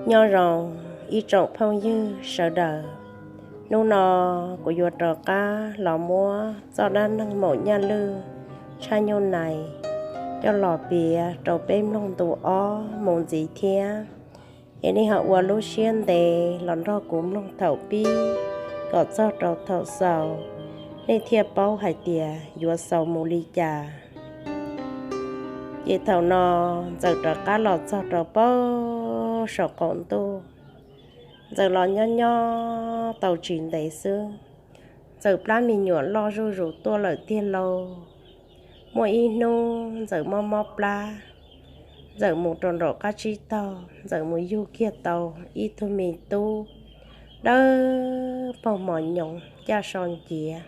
Nyob zoo ib tsoom phooj ywg sawv daws, hnub no kuv yuav rov qab los muab txoj dab neeg Maum Nyaj Lwj tshaj nyuj nais coj los piav rau peb mloog ntu ob mus ntxiv thiab. Es nej ho ua lub siab ntev los nrog kuv mloog thaum pib kom txog rau thaum xaus, nej thiaj paub hais tias yuav xaus mus li cas. Ces thaum no Ntxawm rov qab los txog rau pem saum qaum ntuj. Ntxawm los nyob nyob tau tsis ntev xwb, Ntxawm plab me nyuam loj zuj zus tuaj lawm tiag lauj. Muaj ib hnub Ntxawm mob mob plab, Ntxawm mus rau nraum qab tsib taug, Ntxawm mus yug kiag tau ib tug me tub dawb paug mos nyoos caj so nciav.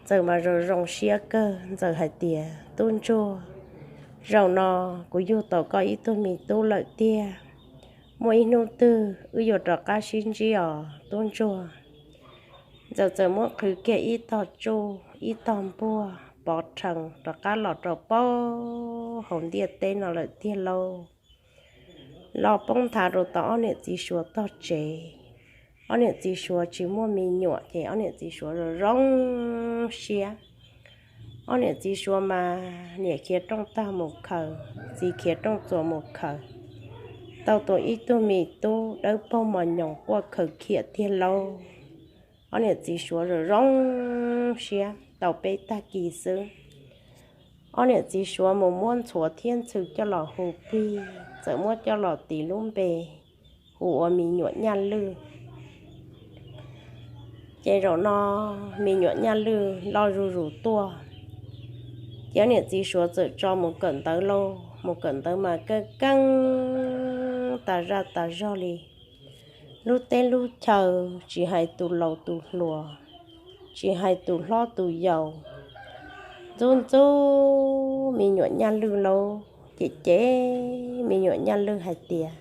Ntxawm mas zoo zoo siab kawg, Ntxawm hais tias, Tub ntsuag, zaum no kuv yug tau koj ib tug me tub lawm tiag. Muaj ib hnub twg wb yuav rov qab sib ntsib os tub ntsuag. Ntxawm txawm muab qhwv kiag ib tog tsuj ib tog npuag pov rhees rov qab los rau pem hauv ntiaj teb no lawm tiag lauj. Los poob nthav rau tom ob niam txiv suav tog tsev. Ob niam txiv suav tsis muaj me nyuam ces ob niam txiv suav zoo zoo siab. Ob niam txiv suav mas niam khiav rooj tag mus khaws, txiv khiav rooj txuas mus khaws, tau tus ib tug me tub dawb paug mos nyoos quaj khaws khiam tiag lauj. Ob niam txiv suav zoo zoo siab tau peb tag kis xwb, ob niam txiv suav mus muab ntxhuav thiab ntxhw coj los hu plig, txawm muab coj los tis lub npe hu ua me nyuam Nyaj Lwj. Ces zaum no me nyuam Nyaj Lwj loj zuj zus tuaj, ces ob niam txiv suav txawm tso mus kawm ntawv lauj. Mus kawm ntawv mas keej keej tas zaj tas zog li. Lub teb lub chaw, tsis hais tus laus tus hluas, tsis hais tus hlob tus yau, ntxub ntxub me nyuam Nyaj Lwj lauj, cem cem me nyuam Nyaj Lwj hais tias,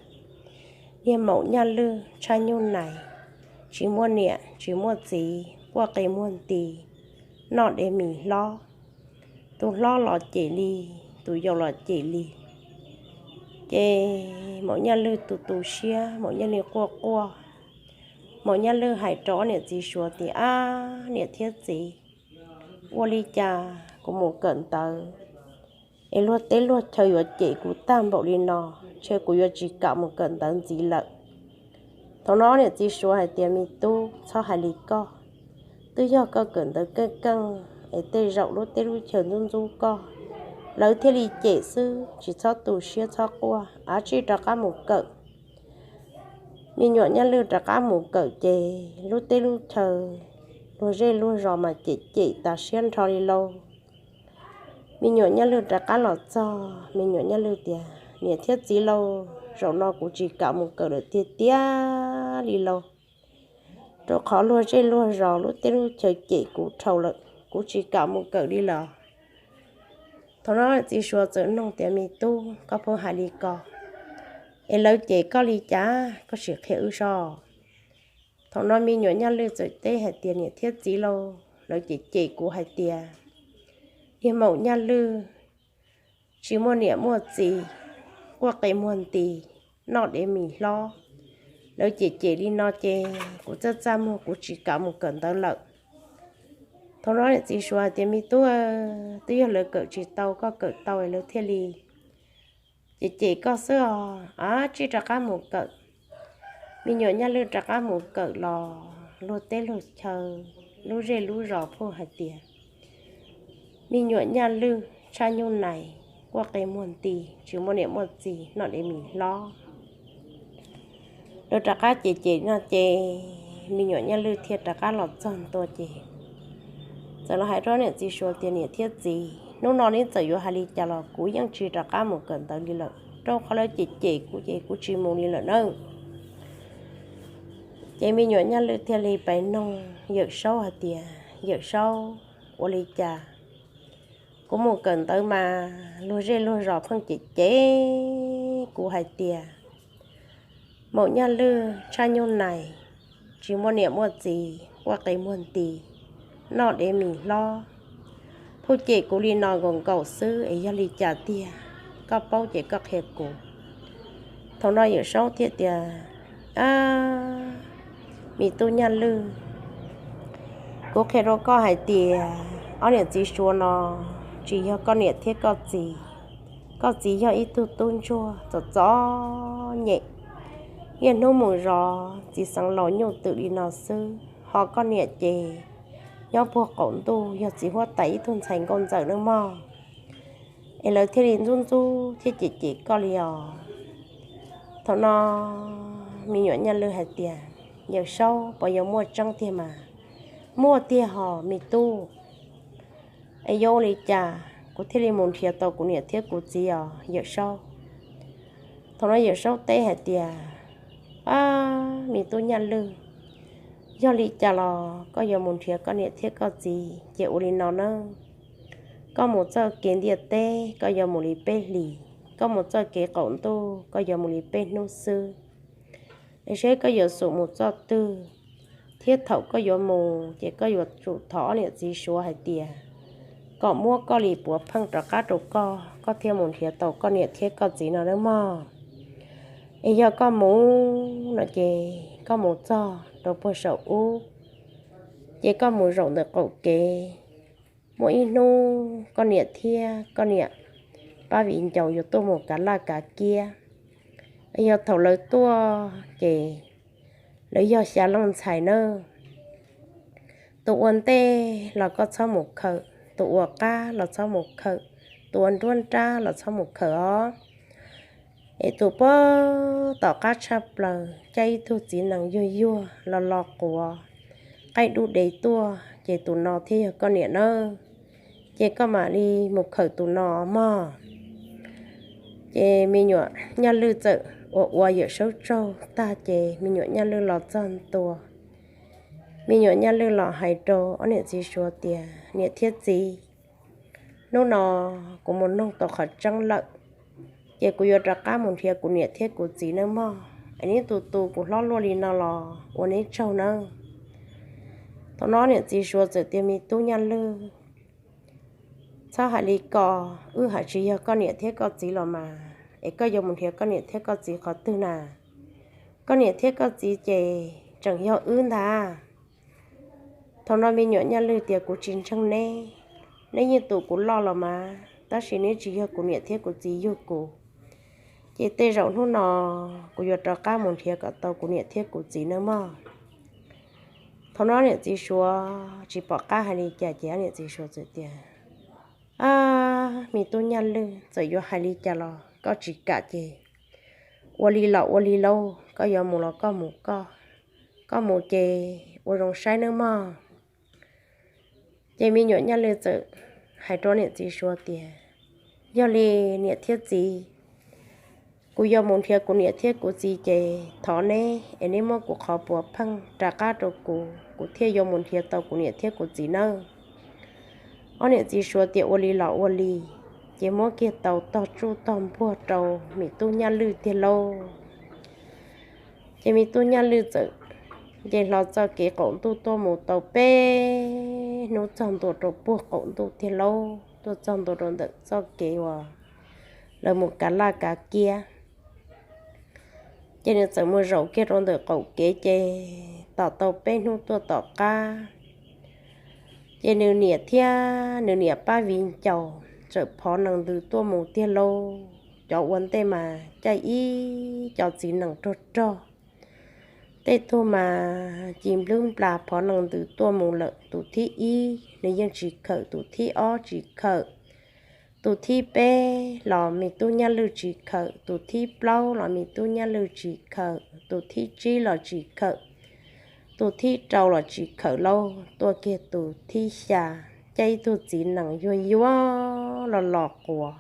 Niag Maum Nyaj Lwj tshaj nyuj nais, tsis muaj niam tsis muaj txiv, quaj qe muag nti, noj dev mis hlob. Tus hlob los cem li, tus yau los cem li. Ces Maum Nyaj Lwj tu tu siab, Maum Nyaj Lwj quaj quaj. Maum Nyaj Lwj hais rau ob niam txiv suav tias, Ab niam thiab txiv, ua li cas kuv mus kawm ntawv es luag teb luag chaw yuav cem kuv tag npaum li no, ntshe kuv yuav tsis kam mus kawm ntawv ntxiv lawm. Thaum no niam txiv suav hais tias, Me tub, txhob hais li koj. Twb yog koj kawm ntawv keej keej es tej zaum lub teb lub chaw ntxub ntxub koj, lawv thiaj li cem xwb, tsis txhob tu siab txhob quaj, av tsij rov qab mus kawm. Me nyuam Nyaj Lwj rov qab mus kawm ces lub teb lub chaw, luag zej luag zos mas cem cem tas siab nrho li lauj. Me nyuam Nyaj Lwj rov qab los txog, me nyuam Nyaj Lwj tias, Niam thiab txiv lauj, zaum no kuv tsis kam mus kawm lawm tiag tiag li lauj, rau qhov luag zej luag zos lub teb lub chaw cem kuv dhau lawm, kuv tsis kam mus kawm li lawm. Thaum no txiv suav txawm nug tias, Me tub, koj pheej hais li ko es lawv cem koj li cas, koj sim qhia wb soj. Thaum no me nyuam Nyaj Lwj txawm teb hais tias, Niam thiab txiv lauj, lawv cem cem kuv hais tias, Niag Maum Nyaj Lwj tsis muaj niam muaj txiv, quaj qe muag nti, noj dev mis hlob. Lawv cem cem li no ces kuv txaj txaj muag, kuv tsis kam mus kawm ntawv lawm. Thaum no niam txiv suav hais tias, Me tub, twb yog lawv kawm tsis tau, koj kawm tau lawv thiaj li cem cem koj xwb os, av tsij rov qab mus kawm. Me nyuam Nyaj Lwj rov qab mus kawm los luag teb luag chaw, lub zej lub zos pheej hais tias, Me nyuam Nyaj Lwj tshaj nyuj nais, quaj qe muag nti, tsis muaj niam muaj txiv, noj dev mis hlob. Lawv rov qab cem cem no ces me nyuam Nyaj Lwj thiaj rov qab los txog ntua ces txawm los hais rau niam txiv suav tias, Niam thiab txiv, hnub no neb txawm yuav hais li cas los kuv yeej tsis rov qab mus kawm ntawv li lawm, rau qhov lawv cem cem kuv ces kuv tsis mus li lawm nawb. Ces me nyuam Nyaj Lwj thiaj li pib noog Yawm Saub hais tias, Yawm Saub, ua li cas kuv mus kawm ntawv mas luag zej luag zos pheej cem cem kuv hais tias, Maum Nyaj Lwj tshaj nyuj nais, tsis muaj niam muaj txiv, quaj qe muag nti, noj dev mis hlob. Pheej cem kuv li no nkaus nkaus xwb es yog li cas tiag? Koj paub ces koj qhia kuv. Thaum no Yawm Saub thiaj tias, A, me tub Nyaj Lwj, kuv qhia rau koj hais tias ob niam txiv suav no tsis yog koj niam thiab koj txiv. Koj txiv yog ib tug tub ntsuag txom txom nyem, niaj hnub mus zov txiv xeev laus nyuj twm li no xwb, ho koj niam ces nyob puag qaum ntuj yog txiv huab tais ib tug ntxhais nkauj ntxawm nawb mog. Es lawv thiaj li ntxub ntxub thiab cem cem koj li os. Thaum no me nyuam Nyaj Lwj hais tias, Yawm Saub, puas yuav muaj tseeb tiag mas? Muaj tiag hos me tub. Es yuav ua li cas kuv thiaj li mus nrhiav tau kuv niam thiab kuv txiv os Yawm Saub? Thaum no Yawm Saub teb hais tias, A, me tub Nyaj Lwj, yog li cas los koj yuav mus nrhiav koj niam thiab koj txiv ces ua li no nawb. Koj mus txoj kev ntiaj teb koj yuav mus li peb hlis, koj mus txoj kev qaum ntuj koj yuav mus li peb hnub xwb. Es seb koj yuav xub mus txoj twg, thiab thaum koj yuav mus ces koj yuav tsum thov ob niam txiv suav hais tias kom muab koj li puav pheej rov qab rau koj, koj thiaj mus nrhiav tau koj niam thiab koj txiv no nawb mog. Es yog koj mus no ces koj mus txog rau puag saum ub, ces koj mus zaum ntawm qaum kev. Muaj ib hnub koj niam thiab koj niam pab viv ncaus yuav tuaj mus kav laj kav kiab. Yog thaum lawv tuaj ces lawv yog xya leej ntxhais nawb. Tus ua ntej los koj txhob mus khawm, tus ua qab los txhob mus khawm, tus ua nruab nrab los txhob mus khawm os. Es tus puag tom qab tshaj plaws caij ib tug txiv nees yuag yuag los los quav, qaij dub dev tuaj, ces tus no thiaj yog koj niam nawb. Ces koj mam li mus khawm tus no mog. Ces me nyuam Nyaj Lwj txawm ua ua Yawm Saub tsaug tag ces me nyuam Nyaj Lwj los txog ntua. Me nyuam Nyaj Lwj los hais rau ob niam txiv suav tias, Niam thiab txiv, hnub no kuv mus noog tau qhov tseeb lawm, ces kuv yuav rov qab mus nrhiav kuv niam thiab kuv txiv nawb mog. Es neb tus tu kuv hlob luaj li no los ua neb tsaug nawb. Thaum no niam txiv suav txawm tias, Me tub Nyaj Lwj, txhob hais li ko, wb hais tsis yog koj niam thiab koj txiv los mas, es koj yuav mus nrhiav koj niam thiab koj txiv qhov twg na? Koj niam thiab koj txiv ces tseem yog wb ntag. Thaum no me nyuam Nyaj Lwj tias, Kuv tsis ntseeg neb, neb yeej tu kuv loj los mas, tab sis neb tsis yog kuv niam thiab kuv txiv yug kuv. Ces tej zaum hnub no kuv yuav rov qab mus nrhiav kom tau kuv niam thiab kuv txiv nawb mog. Thaum no niam txiv suav tsis pom qab hais li cas ces niam txiv suav txawm tias, A, me tub Nyaj Lwj, txawm yuav hais li cas los koj tsis kam ces ua li los ua li lauj, koj yuav mus los koj mus koj, koj mus ces ua zoo saib nawb mog. Ces me nyuam Nyaj Lwj txawm hais rau niam txiv suav tias, Yog li niam thiab txiv, kuv yuav mus nrhiav kuv niam thiab kuv txiv ces thov neb es neb muab kuv qhov puav pheej rov qab rau kuv, kuv thiaj yuav mus nrhiav tau kuv niam thiab kuv txiv nawb. Ob niam txiv suav tias ua li los ua li, ces muab kiag tau tog tsuj tog npuag rau me tub Nyaj Lwj tiag lauj. Ces me tub Nyaj Lwj txawm nce hlo txoj kev qaum ntuj tuaj mus tau peb hnub txog ntua rau puag qaum ntuj tiag lauj, tuaj txog ntua rau ntawm txoj kev uas lawv mus kav laj kav kiab. Ces nws txawm mus zaum kiag rau ntawm qaum kev ces tom tau peb hnub tuaj tom qab, ces nws niam thiab nws niam pab viv ncaus txawm phov nees ntws tuaj mus tiag lauj. Cov ua ntej mas caij ib co txiv nees rog rog, tej tug mas ci nplwb nplas phov nees ntws tuaj mus lawm. Tus thib ib nws yeej tsis khawm, tus thib ob tsis khawm, tus thib peb los me tub Nyaj Lwj tsis khawm, tus thib plaub los me tub Nyaj Lwj tsis khawm, tus thib tsib los tsis khawm, tus thib rau los tsis khawm lauj. Tuaj kiag tus thib xya, caij ib tug txiv nees yuag yuag los los quav,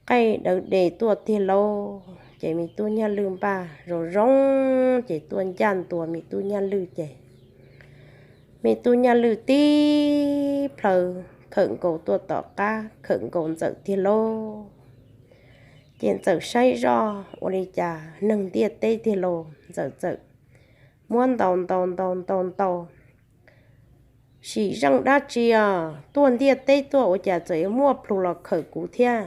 qaij dawv de tuaj tiag lauj. Ces me tub Nyaj Lwj npaj zoo zoo, ces tuaj ncaj ntua me tub Nyaj Lwj ces me tub Nyaj Lwj tib plhaw khawm nkaus tuaj tom qab, khawm nkaus Ntxawm tiag lauj. Ces Ntxawm saib zoj ua li cas neeg ntiaj teb tiag lauj. Ntxawm txawm muab ntaus ntaus ntaus ntaus ntaus, Sim zeej dab tsi os, tuaj ntiaj teb tuaj ua cas txawm yuav muaj plhus los khawm kuv thiab?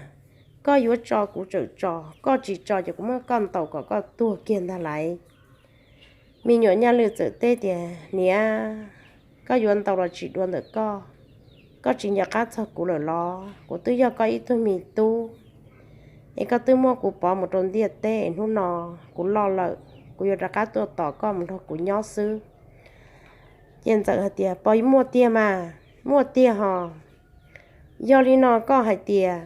Koj yuav tso kuv txawm tso, koj tsis tso ces kuv muab koj ntaus kom koj tuag kiag ntag lauj. Me nyuam Nyaj Lwj txawm teb tias, Niam, koj yuav ntaus los tsis dua ntawm koj, koj tsis nco qab txog kuv lawm los? Kuv twb yog koj ib tug me tub, es koj twb muab kuv pov mus rau ntiaj teb, hnub no kuv loj lawm, kuv yuav rov qab tuaj tos koj mus nrog kuv nyob xwb. Ces Ntxawm hais tias, Pov, muaj tiag mas, muaj tiag hos. Yog li no koj hais tias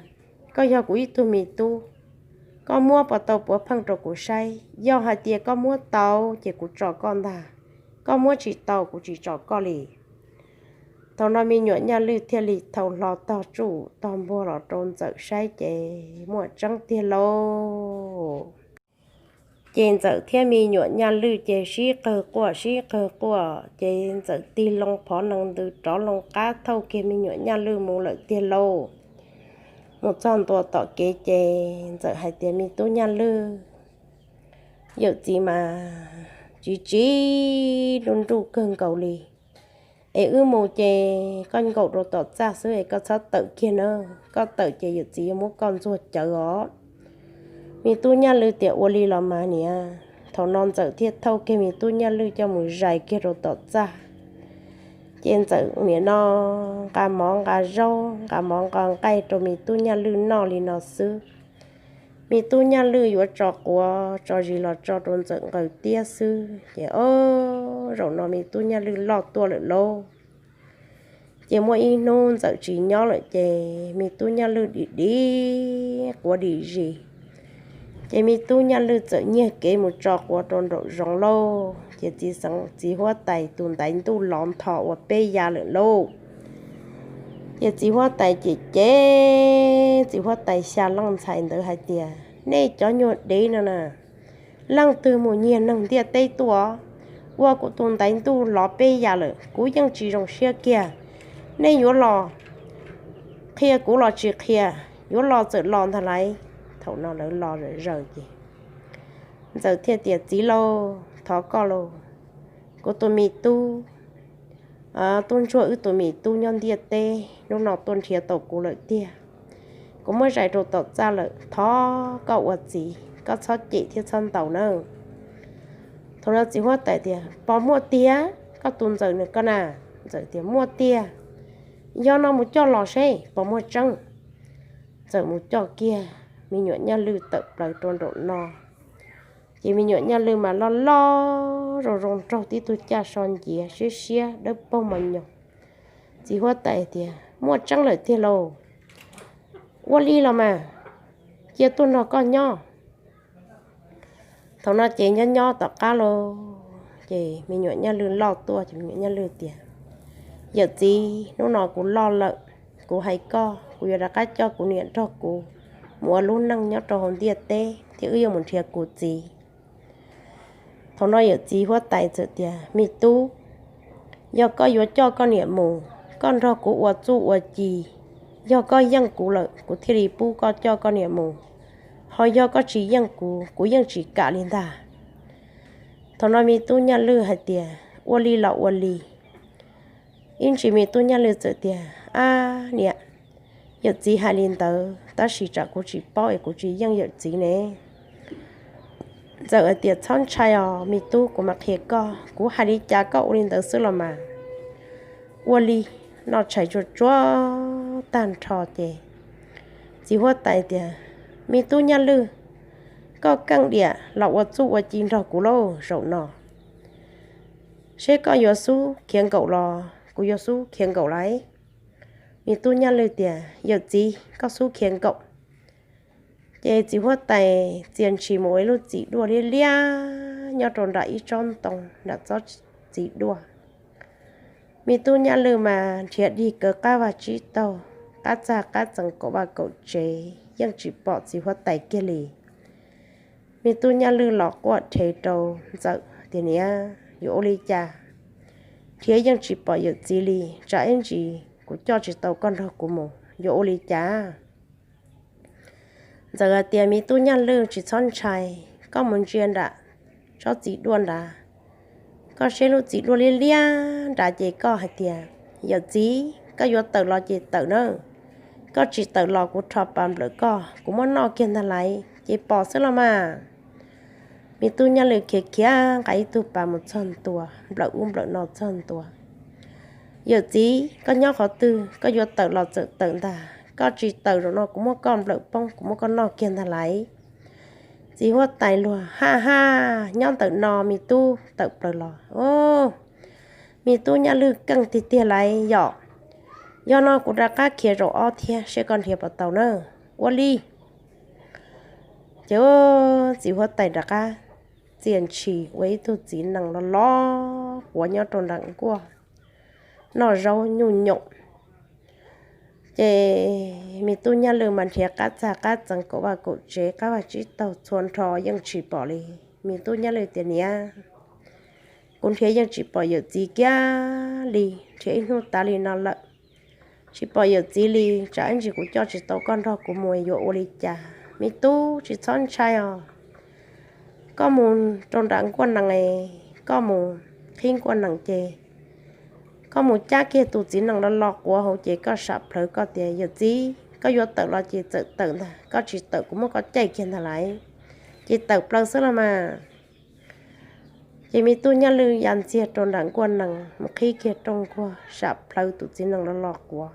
koj yog kuv ib tug me tub, koj muab puas tau puav pheej rau kuv saib. Yog hais tias koj muab tau ces kuv tso koj ntag, koj muab tsis tau kuv tsis tso koj li. Thaum no me nyuam Nyaj Lwj thiaj li thau hlo tog tsuj tog npuag los rau Ntxawm saib ces muaj tseeb tiag lauj. Ces Ntxawm thiab me nyuam Nyaj Lwj ces sib qawg quaj sib qawg quaj ces Ntxawm tig loo phov nees ntws rov loo qab thauj kiag me nyuam Nyaj Lwj mus lawm tiag lauj. Mus txog ntua tom kev ces Ntxawm hais tias, Me tub Nyaj Lwj, yawm txiv mas tsiv tsiv nruj nruj kawg nkaus li. Es wb mus ces koj nkaum rau tom txaj xwb es koj txhob tawm kiag na, koj tawm ces yawm txiv yuav muab koj ntxuag cawv os. Me tub Nyaj Lwj tias, Ua li los mas niam. Thaum no Ntxawm thiaj thauj kiag me tub Nyaj Lwj coj mus zais kiag rau tom txaj. Ces Ntxawm nim no nqa mov nqa zaub, nqa mov nqa nqaij rau me tub Nyaj Lwj noj li no xwb. Me tub Nyaj Lwj yuav tso quav tso zis los tso rau Ntxawm nqaws tiab xwb ces, o, zaum no me tub Nyaj Lwj loj tuaj lawm lauj. Ces muaj ib hnub Ntxawm tsis nyob lawm ces me tub Nyaj Lwj dim dim quav dim zis. Ces me tub Nyaj Lwj txawm nyiag kev mus tso quav rau nraum zoov lauj. Ces txiv huab tais tus ntaiv ntuj lov ntho ua peb ya lawm lauj. Ces txiv huab tais cem cem txiv huab tais xya leej ntxhais ntawd hais tias, Nej cov nyuag dev no na, leej twg mus nyiag neeg ntiaj teb tuaj, ua kuv tus ntaiv ntuj lov peb ya lawm, kuv yeej tsis zoo siab kiag. Nej yuav los qhia kuv los tsis qhia? Yuav los txawm los ntag lauj. Thaum no lawv los zaws ces Ntxawm thiaj tias, Txiv lauj, thov koj lauj, kuv tus me tub, tub ntsuag wb tus me tub nyob ntiaj teb hnub no tuaj nrhiav tau kuv lawm tiag. Kuv muab zais rau tom txaj lawm, thov koj ua txiv koj txhob cem thiab txhob ntaus nawb. Thaum no txiv huab tais tias, Pov, muaj tiag, koj tus Ntxawm nws koj na? Ntxawm tias, Muaj tiag. Yog no mus coj los seb puas muaj tseeb. Ntxawm mus coj kiag me nyuam Nyaj Lwj tawm plaws rau nraum no. Ces me nyuam Nyaj Lwj mas loj loj zoo zoo nraug tib tug caj so nciav siab siab dawb paug mos nyoos. Txiv huab tais tias, Muaj tseeb lawm tiag lauj. Ua li los mas, cia tuaj nrog koj nyob. Thaum no ces nyob nyob tom qab lauj, ces me nyuam Nyaj Lwj loj tuaj ces me nyuam Nyaj Lwj tias, Yawm txiv, hnub no kuv loj lawm, kuv hais koj, kuv yuav rov qab coj kuv niam nrog kuv mus ua lub neej nyob rau hauv ntiaj teb thiab wb yuav mus nrhiav kuv txiv. Thaum no yawm txiv huab tais txawm tias, Me tub, yog koj yuav coj koj niam mus, koj nrog kuv ua txuj ua ci, yog koj yeej kuv lawm kuv thiaj li pub koj coj koj niam mus, ho yog koj tsis yeej kuv, kuv yeej tsis kam li ntag. Thaum no me tub Nyaj Lwj hais tias, Ua li los ua li. Ib ntsis me tub Nyaj Lwj txawm tias, Ab niam, yawm txiv hais li ntawd tab sis tsam kuv tsis paub es kuv tsis yeej yawm txiv ne. Ntxawm hais tias, Txhob ntshai os me tub, kuv mam qhia koj, kuv hais li cas koj ua li ntawd xwb los mas. Ua li, noj tshais tsuag tsuag tag nrho ces txiv huab tais tias, Me tub Nyaj Lwj, koj keej diam los ua txuj ua ci nrog kuv lauj zaum no, seb koj yuav xub khiav nkaum los kuv yuav xub khiav nkaum lauj. Me tub Nyaj Lwj tias, Yawm txiv, koj xub khiav nkaum. Ces txiv huab tais txia ntshis mus ua ib lub txiv duaj liab liab nyob rau nram ib tsob ntoo nram tsob txiv duaj. Me tub Nyaj Lwj mas nrhiav dig kaw qab vaj tsib taug, qab txag qab txees kaum vaj kaum tsev yeej tsis pom txiv huab tais kiag li. Me tub Nyaj Lwj los quaj rhe rau Ntxawm tias, Niam, yuav ua li cas? Nrhiav yeej tsis pom yawm txiv li, tsam ib ntsis kuv coj tsis tau koj nrog kuv mus yuav ua li cas? Ntxawm hais tias, Me tub Nyaj Lwj, tsis txhob ntshai, koj mus ntsia nram tsob txiv duaj nrad, koj saib lub txiv duaj liab liab nrad ces koj hais tias, Yawm txiv, koj yuav tawm los ces tawm nawb, koj tsis tawm los kuv rho pas nplawm koj, kuv muab noj kiag ntag lauj, ces pom xwb los mas. Me tub Nyaj Lwj khiav khiav nqa ib tug pas mus txog ntua, nplawm ub nplawm no txog ntua. Yawm txiv, koj nyob qhov twg? Koj yuav tawm los txawm tawm ntag, koj tsis tawm zaum no kuv muab koj nplawm poob, kuv muab koj noj kiag ntag lauj. Txiv huab tais luag, Ha ha, nyob ntawm no me tub, tawm plaws los. Me tub Nyaj Lwj keej tiag tiag lauj yom. Yog no kuv rov qab khiav zaum ob thiab seb koj nrhiav puas tau na. Ua li. Ces txiv huab tais rov qab txia ntshis ua ib tug txiv nees los los quav nyob rau nram nkuaj, noj zaub nyuj nyoom. Ces me tub Nyaj Lwj mas nrhiav qab txag qab txees, kaum vaj kaum tsev, qab vaj tsib taug, txhua nrho yeej tsis pom li. Me tub Nyaj Lwj tias, Niam, kuv nrhiav yeej tsis pom yawm txiv kiag li, nrhiav ib hnub tas li no lawm, tsis pom yawm txiv li. Tsam ib ntsis kuv coj tsis tau koj nrog kuv mus yuav ua li cas? Me tub, tsis txhob ntshai os. Koj mus rau nram nkuaj nees, koj mus qhib nkuaj nees ces koj mus cab kiag tus txiv nees los los quav hauv ces koj sam plhawv koj tias, Yawm txiv, koj yuav tawm los ces txawm tawm ntag, koj tsis tawm kuv muab koj caij kiag ntag lauj. Ces tawm plaws xwb los mas. Ces me tub Nyaj Lwj ya ntxiag rau nram nkuaj nees mus qhib kiag rooj nkuaj, sam plhawv tus txiv nees los los quav.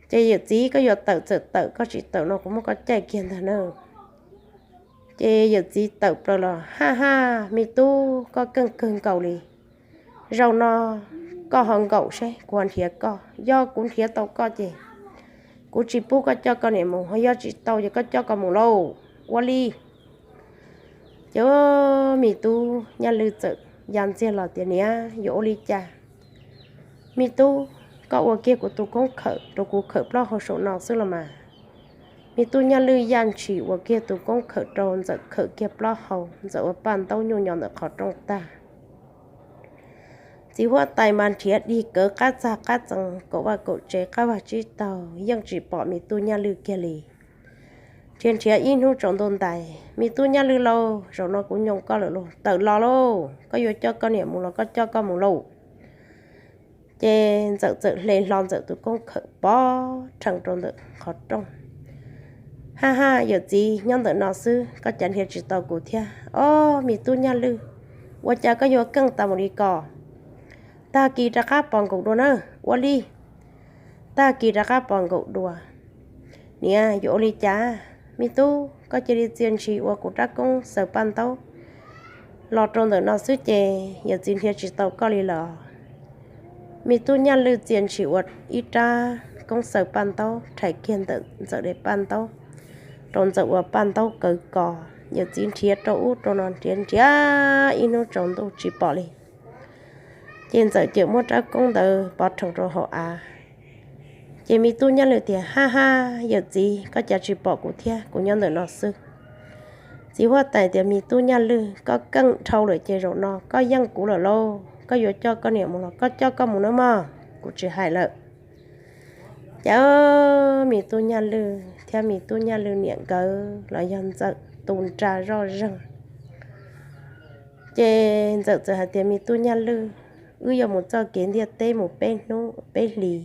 Ces, Yawm txiv, koj yuav tawm txawm tawm, koj tsis tawm no kuv muab koj caij kiag ntag na. Ces yawm txiv tawm plaws los, Ha ha, me tub, koj keej kawg nkaus li. Zaum no koj ho nkaum seb kuv ho nrhiav koj. Yog kuv nrhiav tau koj ces kuv tsis pub koj coj koj niam mus, ho yog tsis tau ces koj coj koj mus lauj. Ua li. Ces me tub Nyaj Lwj txawm ya ntxiag los tias, Niam, yuav ua li cas? Me tub, koj ua kiag kuv tus koob khawm rau kuv khawm plaub hau saum no xwb los mas. Me tub Nyaj Lwj ya ntshis ua kiag tus koob khawm rau Ntxawm khawm kiag plaub hau, Ntxawm ua paj ntaub nyuj nyo ntawm qhov rooj tag. Txiv huab tais mas nrhiav dig kawv qab txag qab txees, kaum vaj kaum tsev, qab vaj tsib taug yeej tsis pom me tub Nyaj Lwj kiag li. Nrhiav nrhiav ib hnub tsaus ntuj ntais, Me tub Nyaj Lwj lauj, zaum no kuv nyoo koj lawm lauj, tawm los lauj, koj yuav coj koj niam mus los koj coj koj mus lauj. Ces Ntxawm txawm hle hlo Ntxawm tus koob khawm pov rhees rau ntawm qhov rooj. Ha ha, yawm txiv, nyob ntawm no xwb koj cas nrhiav tsis tau kuv thiab? Ob, me tub Nyaj Lwj, ua cas koj yuav keej tas mus li ko? Tag kis rov qab pom nkaus dua na. Ua li. Tag kis rov qab pom nkaus dua. Niam, yuav ua li cas? Me tub, koj cia li txia ntshis ua kuv rab koob xaws paj ntaub los rau ntawm no xwb ces yawm txiv nrhiav tsis tau koj li lawm. Me tub Nyaj Lwj txia ntshis ua ib rab koob xaws paj ntaub rhais kiag ntawm Ntxawm daim paj ntaub rau Ntxawm ua paj ntaub kawv kos. Yawm txiv nrhiav rau ub rau no, nrhiav nrhiav ib hnub tsaus ntuj tsis pom li. Ces Ntxawm cia muab rab koob ntawd pov rhees rau hauv av. Ces me tub Nyaj Lwj tias, Ha ha, yawm txiv, koj cas tsis pom kuv thiab, kuv nyob ntawm no xwb. Txiv huab tais tias, Me tub Nyaj Lwj, koj keej dhau lawm ces zaum no koj yeej kuv lawm lauj, koj yuav coj koj niam mus los koj coj koj mus nawb mog, kuv tsis hais lawm. Ces me tub Nyaj Lwj thiab me tub Nyaj Lwj niam nkawd los yog Ntxawm tu nra zoj zeeg. Ces Ntxawm txawm hais tias, Me tub Nyaj Lwj, wb yuav mus txoj kev ntiaj teb mus peb hnub peb hlis,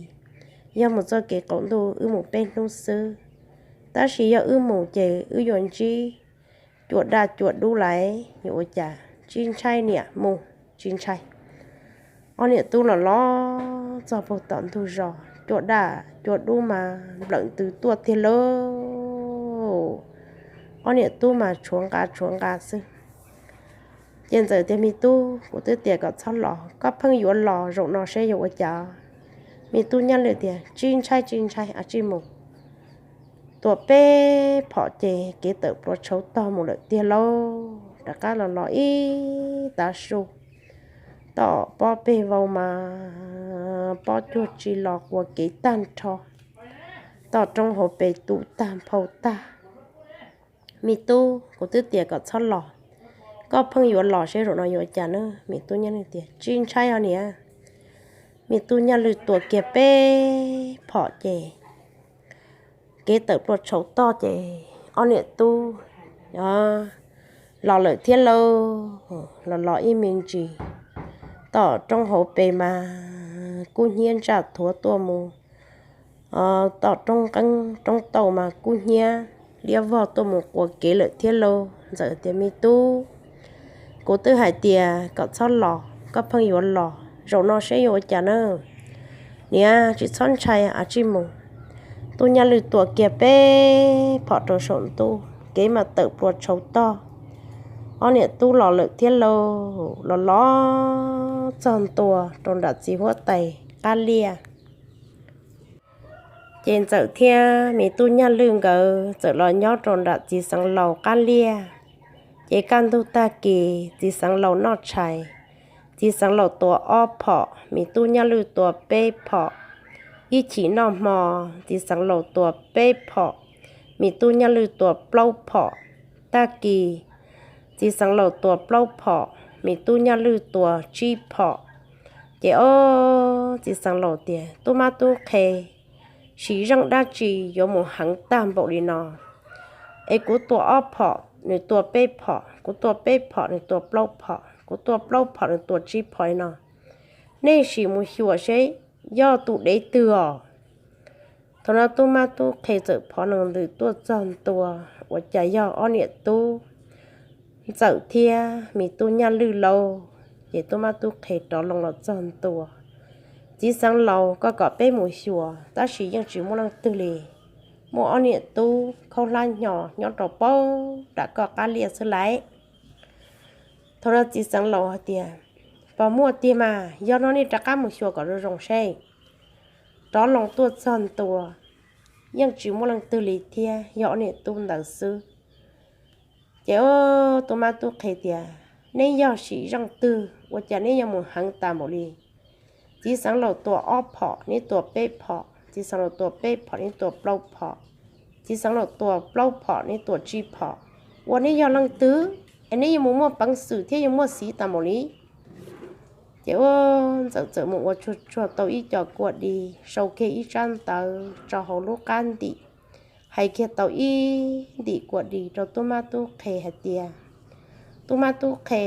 yog mus txoj kev qaum ntuj wb mus peb hnub xwb. Tab sis yog wb mus ces wb yuav ntsib cua daj cua dub lawm, yuav ua cas? Tsis ntshai niam, mus, tsis ntshai. Ob niam tub los los txog puag tom ntug zos, cua daj cua dub mas nplawm ntws tuaj tiag lauj. Ob niam tub mas tshuav nqa tshuav nqa xwb. Ces Ntxawm tias, Me tub, kuv twb tias kom txhob los, koj pheej yuav los, zaum no seb yuav ua cas? Me tub Nyaj Lwj tias, Tsis ntshai tsis ntshai, a, tsij mus. Tua peb phom ces kev tawm plua tshauv tog mus lawm tiag lauj. Rov qab los los ib tav su, tom pob peg vau mas pob cuag tsis los, qua kev tag nrho, tom roob hauv pes tu tag nphau tag. Me tub, kuv twb tias kom txhob los, koj pheej yuav los seb zaum no yuav cas na. Me tub Nyaj Lwj tias, Tsis ntshai os niam. Me tub Nyaj Lwj tua kiag peb phom ces kev tawm plua tshauv tog ces ob niam tub los lawm thiab lauj. Los los ib me ntsis, tom roob hauv pes mas kub hnyiab ntsaj thuav tuaj mus tom roob qeeb roob tauj mas kub hnyiab liab vog tuaj mus quas kev lawm thiab lauj. Ntxawm tias, Me tub, kuv twb hais tias kom txhob los, koj pheej yuav los, zaum no seb yuav ua cas na. Niam, tsis txhob ntshai, av tsij mus. Tub Nyaj Lwj tua kiag peb phom rau saum ntuj, kev mas tawm plua tshauv tog. Ob niam tub los lawm thiab lauj, los los txog ntua rau nram txiv huab tais qab liaj. Ces Ntxawm thiab me tub Nyaj Lwj nkawd txawm los nyob rau nram txiv xeev laus qab liaj. Ces kaj ntug tag kis txiv xeev laus noj tshais, txiv xeev laus tua ob phom, me tub Nyaj Lwj tua peb phom. Ib chim noj hmo, txiv xeev laus tua peb phom, me tub Nyaj Lwj tua plaub phom. Tag kis txiv xeev laus tua plaub phom, me tub Nyaj Lwj tua tsib phom. Ces ob txiv xeev laus tias, Tub mab tub qhe, sim zeej dab tsi yuav mus heev tag npaum li no? Es kuv tua ob phom nws tua peb phom, kuv tua peb phom nws tua plaub phom, kuv tua plaub phom nws tua tsib phom li no. Nej sim mus xyuas seb yog tus dev twg os. Thaum no tub mab tub qhe txawm phov nees ntws tuaj txog ntua, ua cas yog ob niam tub Ntxawm thiab me tub Nyaj Lwj lauj. Ces tub mab tub qhe rov loo los txog ntua, Txiv xeev laus, koj kom peb mus xyuas tab sis yeej tsis muaj leej twg li. Muaj ob niam tub khaub hlab hnyo nyob rau pab nram koj qab liaj xwb lauj. Thaum no txiv xeev laus hais tias, Pos muaj tiag mas, yog no nej rov qab mus xyuas kom zoo zoo seb. Rov loo tuaj txog ntua, yeej tsis muaj leej twg li thiab, yog ob niam tub ntawd xwb. Ces tub mab tub qhe tias, Neb yog sim zeej twg ua cas neb yuav mus heev tas npaum li? Txiv xeev laus tua ob phom neb tua peb phom, txiv xeev laus tua peb phom neb tua plaub phom, txiv xeev laus tua plaub phom neb tua tsib phom. Ua neb yog leej twg es neb yuav mus muaj peev xwm thiab yuav muaj xiv tas npaum li? Ces ua Ntxawm txawm mus ua tsuag tsuag tau ib co kua dis, sau kiag ib tsab ntawv tso hauv lub qab ntim, hais kiag tau ib ntim kua dis rau tub mab tub qhe hais tias, Tub mab tub qhe,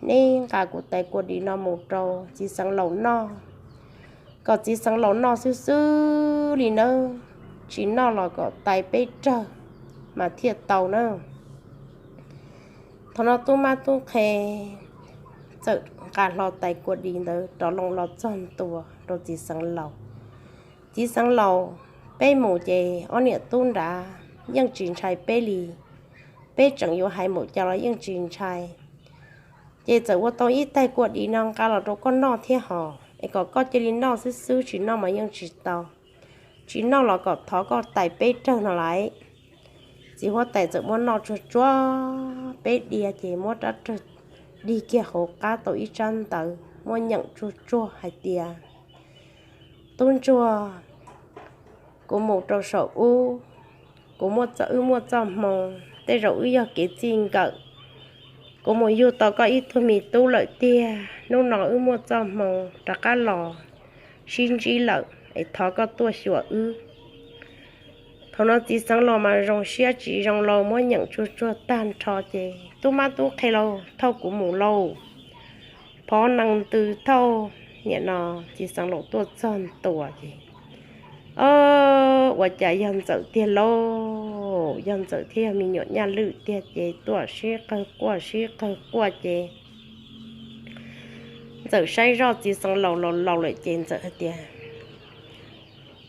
neb nqa kuv tais kua dis no mus rau txiv xeev laus noj, kom txiv xeev laus noj xwb xwb li nawb, tsis noj los kom tais peb rawg mas thiaj tau nawb. Thaum no tub mab tub qhe txawm nqa hlo tais kua dis ntawd rov loo los txog ntua rau txiv xeev laus. Txiv xeev laus, peb mus ces ob niam tub nrad yeej tsis ntshai peb li, peb tseem yuav hais npaum cas los yeej tsis ntshai. Ces txawm ua tau ib tais kua dis no nqa los rau koj noj thiab hos, es kom koj cia li noj xwb xwb, tsis noj mas yeej tsis tau. Tsis noj los kom thov koj tais peb rawg no lauj. Txiv huab tais txawm muab noj tsuag tsuag peb diav ces muab rab rawg dig kiag hauv qab tau ib tsab ntawv muab nyeem tsuag tsuag hais tias, Tub ntsuag, kuv mus rau saum ub, kuv muaj txoj, wb muaj txoj hmoo, tej zaum wb yog kev txij nkawm. Kuv mus yug tau koj ib tug me tub lawm tiag, hnub no wb muaj txoj hmoo rov qab los sib ntsib lawm, es thov koj tuaj xyuas wb. Thaum no txiv xeev laus mas zoo siab tsis zoo laus, muab nyeem tsuag tsuag tag nrho ces, Tub mab tub qhe lauj, thauj kuv mus lauj. Phov nees ntws thauj, nim no txiv xeev laus tuaj txog ntua ces, o, ua cas yog Ntxawm tiag lauj, yog Ntxawm thiab yog me nyuam Nyaj Lwj tiag ces tuaj sib qawg quaj sib qawg quaj ces Ntxawm saib zoj txiv xeev laus laus laus lawm ces Ntxawm hais tias,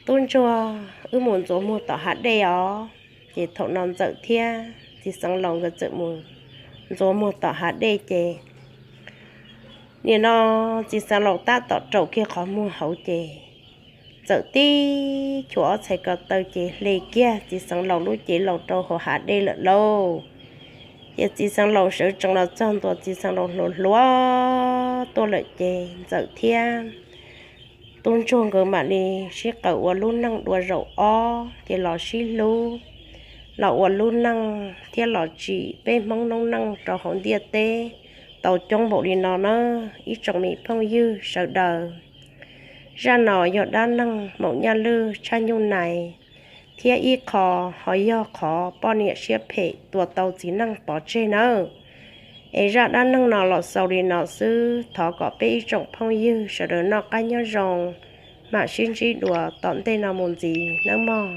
Tub ntsuag, wb mus ntxuav muag tom hav dej os. Ces thaum no Ntxawm thiab txiv xeev laus nkawd txawm mus ntxuav muag tom hav dej ces, nim no txiv xeev laus tab tom raus kiag qhov muag hauv ces Ntxawm tib chua ob txhais ko taw ces hle kiag txiv xeev laus lub cev laus rau hauv hav dej lawm lauj. Ces txiv xeev laus sawv tsees los txog ntua txiv xeev laus hluas hluas tuaj lawm ces Ntxawm thiab tub ntsuag nkawd mam li sib qawm ua lub neej dua zaum ob ces los sib hlub, los ua lub neej thiab los tsim peb Hmoob noob neej rau hauv ntiaj teb tau coob npaum li no na. Ib tsoom me phooj ywg sawv daws, zaj no yog dab neeg maum Nyaj Lwj tshaj nyuj nais, thiab ib qho ho yog qhov poj niam siab phem tua tau txiv neej pov tseg nawb. Es zaj dab neeg no los xaus li no xwb, thov kom peb ib tsoom phooj ywg sawv daws noj qab nyob zoo, Mam sib ntsib dua tom ntej no mus ntxiv nawb mog.